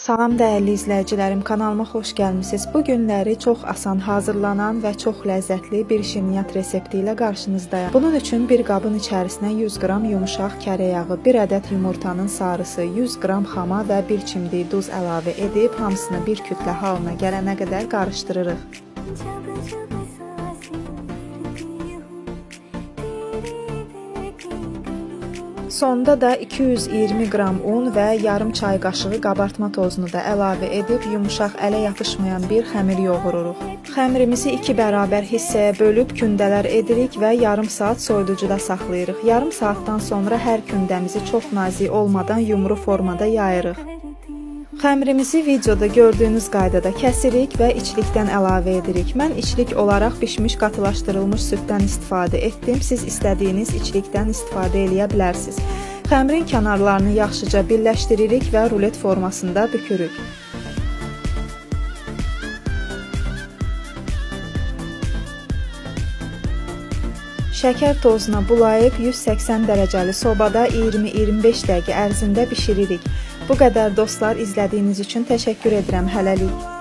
Salam dəyərli izləyicilərim, kanalıma xoş gəlmisiniz. Bu günləri çox asan hazırlanan və çox ləzzətli bir şirniyyat resepti ilə qarşınızdayam. Bunun üçün bir qabın içərisinə 100 qram yumşaq kərə yağı, 1 ədəd yumurtanın sarısı, 100 qram xama və 1 çimdik duz əlavə edib hamısını bir kütlə halına gələnə qədər qarışdırırıq. जब जब सांसें भरती हूँ तेरे बहती गलियों Sonda da 220 qram un və yarım çay qaşığı qabartma tozunu da əlavə edib yumşaq, ələ yapışmayan bir xəmir yoğururuq. Xəmirimizi 2 bərabər hissəyə bölüb kündələr edirik və yarım saat soyuducuda saxlayırıq. Yarım saatdan sonra hər kündəmizi çox nazik olmadan yumru formada yayırıq. करती हूँ Xəmirimizi videoda gördüyünüz qaydada kəsirik və içlikdən əlavə edirik. Mən içlik olaraq bişmiş qatılaşdırılmış süddən istifadə etdim. Siz istədiyiniz içlikdən istifadə eləyə bilərsiniz. Xəmirin kənarlarını yaxşıca birləşdiririk və rulet formasında bükürük. Şəkər tozuna bulayıb 180 dərəcəli sobada 20-25 dəqiqə ərzində bişiririk. Bu qədər dostlar, izlədiyiniz üçün təşəkkür edirəm hələlik.